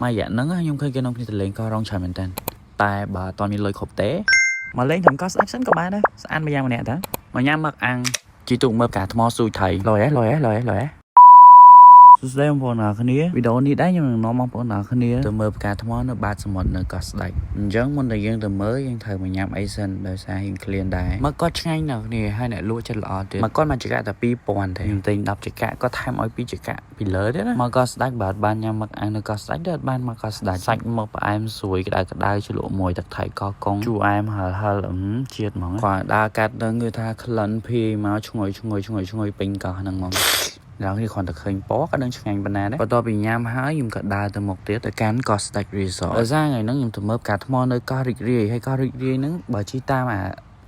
មួយរយៈហ្នឹងខ្ញុំឃើញគេនាំគ្នាទៅលេងកោះរ៉ុងច្រើនមែនតើតែបើអត់មានលុយគ្រប់ទេមកលេងត្រឹមកោះស្ដេចសិនក៏បានដែរស្អាតម្យ៉ាងម្នាក់តើមកញ៉ាំមឹកអាំងជីទូកមើលផ្កាថ្មស៊ូថៃលយហ៎លយហ៎លយហ៎លយហ៎សួស្តីបងប្អូនអរគ្នាវីដេអូនេះដែរខ្ញុំនឹងនាំបងប្អូនអរគ្នាទៅមើលផ្កាថ្មនៅបាតសមុទ្រនៅកោះស្ដេចអញ្ចឹងមុនតែយើងទៅមើលយើងត្រូវមកញ៉ាំអីសិនដោយសាររៀងឃ្លានដែរមកគាត់ឆ្ងាញ់ដល់គ្នាហើយអ្នកលក់ចិត្តល្អទៀតមកគាត់មកចង្កាក់តែ2000ទេខ្ញុំទិញ10ចង្កាក់គាត់ថែមឲ្យ2ចង្កាក់ពីលើទៀតណាមកកោះស្ដេចបើអត់បានញ៉ាំមឹកអាំងនៅកោះស្ដេចទៅអត់បានមកកោះស្ដេចសាច់មកផ្អែមស្រួយក្តៅក្តៅជ្រលក់មួយទឹកថៃកោះកុងជូរអែមហឹរហឹរអឹមជាតិហ្មងគាត់ដើរកាត់ទៅគឺថាក្លិនភីមកឈ្ងុយឈ្ងុយឈ្ងុយឈ្ងុយពេញកោះហ្នឹងហ្មង ឡើងនេះគ្រាន់តែឃើញពណ៌ក៏ដឹងឆ្ងាញ់ប៉ុណ្ណាដែរបន្ទាប់ពីញ៉ាំហើយខ្ញុំក៏ដើរទៅមុខទៀតទៅកាន់កោះស្ដេច Resort ដោយសារថ្ងៃហ្នឹងខ្ញុំទៅមើលផ្កាថ្មនៅកោះរីករាយហើយកោះរីករាយហ្នឹងបើជិះតាមអា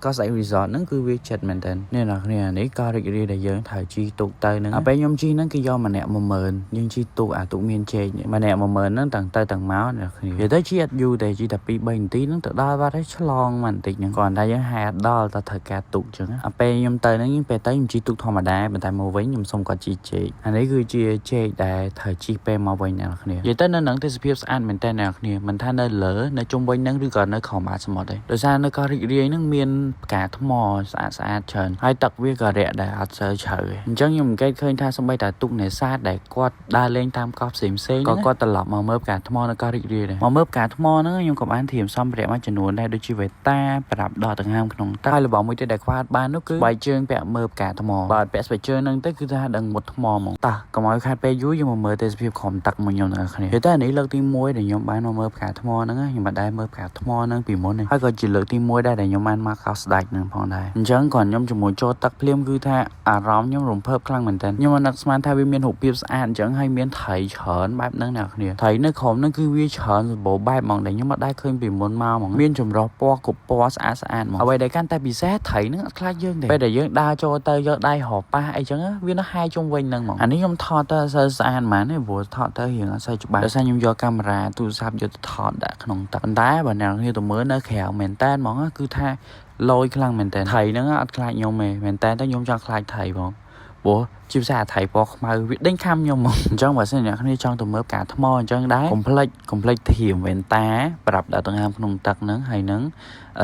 កោះស្ដេច Resort ហ្នឹងគឺវាចិត្តមែនតើនេះអ្នកគ្នានេះកោះរីករាយដែលយើងត្រូវជិះទូកទៅហ្នឹងអាពេលខ្ញុំជិះហ្នឹងគេយកម្នាក់10000យើងជិះទូកអាទូកមានជែកម្នាក់10000ហ្នឹងទាំងទៅទាំងមកអ្នកគ្នានិយាយទៅជិះអត់យូរទេជិះតែ2 3នាទីហ្នឹងទៅដល់បាត់ហើយឆ្លងមកបន្តិចហ្នឹងគ្រាន់តែយើងហែអត់ដល់តែត្រូវការទូកចឹងអាពេលខ្ញុំទៅហ្នឹងពេលទៅខ្ញុំជិះទូកធម្មតាប៉ុន្តែមកវិញខ្ញុំសុំគាត់ជិះជែកអានេះគឺជាជែកដែលត្រូវជិះពេលមកវិញអ្នកគ្នានិយាយទៅនៅហ្នឹងទេសភាពស្អាតមែនតើអ្នកគ្នាមិនថានៅលើនៅជុំវិញហ្នឹងឬក៏នៅក្រោមបាតសមុទ្រទេដោយសារនៅកោះរីករាយហ្នឹងមានផ្កាថ្មស្អាតស្អាតច្រើនហើយទឹកវាក៏រាក់ដែរអត់សូវជ្រៅទេអញ្ចឹងខ្ញុំអង្កេតឃើញថាសំបីតាទូកនេសាទដែលគាត់ដើរលេងតាមកោះផ្សេងផ្សេងក៏គាត់ត្រឡប់មកមើលផ្កាថ្មនៅកោះរីករាយដែរមកមើលផ្កាថ្មហ្នឹងខ្ញុំក៏បានត្រៀមសម្ភារៈមួយចំនួនដែរដូចជាវ៉ែនតាប្រដាប់ដកដង្ហើមក្នុងទឹកហើយរបស់មួយទៀតដែលខ្វះអត់បាននោះគឺស្បែកជើងពាក់មើលផ្កាថ្មបើអត់ពាក់ស្បែកជើងហ្នឹងទៅគឺថាដឹងមុតថ្មហ្មងតោះកុំឲ្យខាតពេលយូរយើងមកមើលទេសភាពក្រោមទឹកមួយខ្ញុំទាំងអស់គ្នានិយាយទៅអានេះលើកទី1ដែលខ្ញុំបានមកមើលផ្កាថ្មហ្នឹងខ្ញុំមិនដែលមើលផ្កាថ្មហ្នឹងពីមុនទេហើយក៏ជាលើកទី1ដែរដែលខ្ញុំបានមកកោះស្ដេចហ្នឹងផងដែរអញ្ចឹងគ្រាន់ខ្ញុំជាមួយចូលទឹកភ្លាមគឺថាអារម្មណ៍ខ្ញុំរំភើបខ្លាំងមែនទែនខ្ញុំមិននឹកស្មានថាវាមានរូបភាពស្អាតអញ្ចឹងហើយមានត្រីច្រើនបែបហ្នឹងអ្នកគ្នាត្រីនៅក្រោមហ្នឹងគឺវាច្រើនសម្បូរបែបហ្មងដែលខ្ញុំអត់ដែលឃើញពីមុនមកហ្មងមានចម្រុះពណ៌គ្រប់ពណ៌ស្អាតស្អាតហ្មងអ្វីដែលកាន់តែពិសេសត្រីហ្នឹងអត់ខ្លាចយើងទេពេលដែលយើងដើរចូលទៅយកដៃរកប៉ះអីចឹងវានៅហែជុំវិញហ្នឹងហ្មងអានេះខ្ញុំថតទៅអត់សូវស្អាតហ្មងទេព្រោះថតទៅរៀងអត់សូវច្បាស់ដោយសារខ្ញុំយកកាមេរ៉ាទូរស័ព្ទយកទៅថតដាក់ក្នុងទឹកប៉ុន្តែបើអ្នកគ្នាទៅមើលនៅក្រៅមែនតើហ្មងគឺថាលយខ្លាំងមែនតើថៃហ្នឹងអត់ខ្លាចខ្ញុំទេមែនតើទៅខ្ញុំចង់ខ្លាចថៃហ្មងព្រោះជាពិសេសអាថៃពណ៌ខ្មៅវាដេញខាំខ្ញុំហ្មងអញ្ចឹងបើសិនអ្នកគ្នាចង់ទៅមើលផ្កាថ្មអញ្ចឹងដែរកុំភ្លេចកុំភ្លេចធៀមវ៉ែនតាប្រាប់ដល់ដង្ហើមក្នុងទឹកហ្នឹងហើយនឹង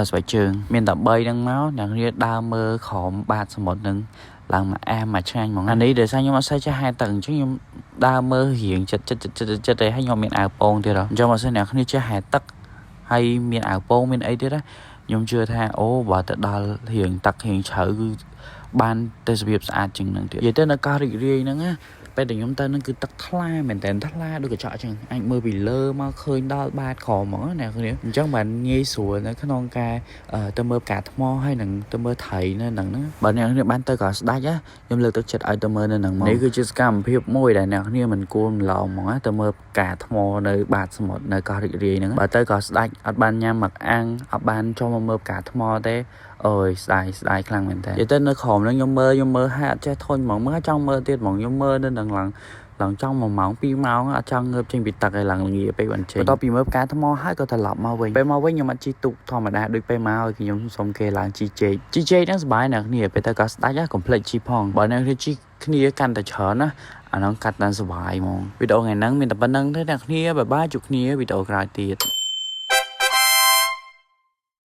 ស្បែកជើងមានតែ3ហ្នឹងមកអ្នកគ្នាដើរមើលក្រោមបាតសមុទ្រហ្នឹងឡើងមកអែមមកឆ្ងាញ់ហ្មងអានេះដោយសារខ្ញុំអត់សូវចេះហែលទឹកអញ្ចឹងខ្ញុំដើរមើលរៀងចិត្តចិត្តចិត្តចិត្តទេហើយខ្ញុំមានអាវពងទៀតអញ្ចឹងបើសិនអ្នកគ្នាចេះហែលទឹកហើយមានអាវពងមានអីទៀតណាខ្ញុំជឿថាអូបើទៅដល់រៀងទឹករៀងជ្រៅគឺបានទេសភាពស្អាតជាងនឹងទៀតនិយាយទៅនៅកោះរីករាយហ្នឹងណាពេលដែលខ្ញុំទៅហ្នឹងគឺទឹកថ្លាមែនតើថ្លាដូចកញ្ចក់អញ្ចឹងអាចមើលពីលើមកឃើញដល់បាតក្រោមហ្មងណាអ្នកគ្នាអញ្ចឹងបានងាយស្រួលនៅក្នុងការទៅមើលផ្កាថ្មហើយនឹងទៅមើលត្រីនៅហ្នឹងណាបើអ្នកគ្នាបានទៅក៏ស្ដាច់ណាខ្ញុំលើកទឹកចិត្តឲ្យទៅមើលនៅហ្នឹងមកនេះគឺជាសកម្មភាពមួយដែលអ្នកគ្នាមិនគួរម្លងហ្មងណាទៅមើលផ្កាថ្មនៅបាតសមុទ្រនៅកោះរីករាយហ្នឹងបើទៅក៏ស្ដាច់អត់បានញ៉ាំមឹកអាំងអត់បានចូលមកមើលផ្កាថ្មទេអូយស្ដាយស្ដាយខ្លាំងមែនតើនិយាយទៅនៅក្រោមហ្នឹងខ្ញុំមើលខ្ញុំមើលហើយអត់ចេះធុញហ្មងមើលចង់មើលទៀតហ្មងខ្ញុំមើលនៅនឹងឡើងឡើងចង់1ម៉ោង2ម៉ោងអត់ចង់ងើបចេញពីទឹកឯឡើងល្ងាពេកបានចេញបន្ទាប់ពីមើលផ្កាថ្មហើយក៏ត្រឡប់មកវិញពេលមកវិញខ្ញុំអត់ជិះទូកធម្មតាដូចពេលមកឲ្យខ្ញុំសុំគេឡើងជិះជែកជិះជែកហ្នឹងសប្បាយអ្នកគ្នាពេលទៅក៏ស្ដាច់កុំភ្លេចជិះផងបើអ្នកគ្នាជិះគ្នាកាន់តែច្រើនណាអាហ្នឹងកាត់តែសុបាយហ្មងវីដេអូថ្ងៃហ្នឹងមានតែប៉ុណ្្នឹងទេអ្នកគ្នាbye bye ជួបគ្នាវីដេអូក្រោយទៀត។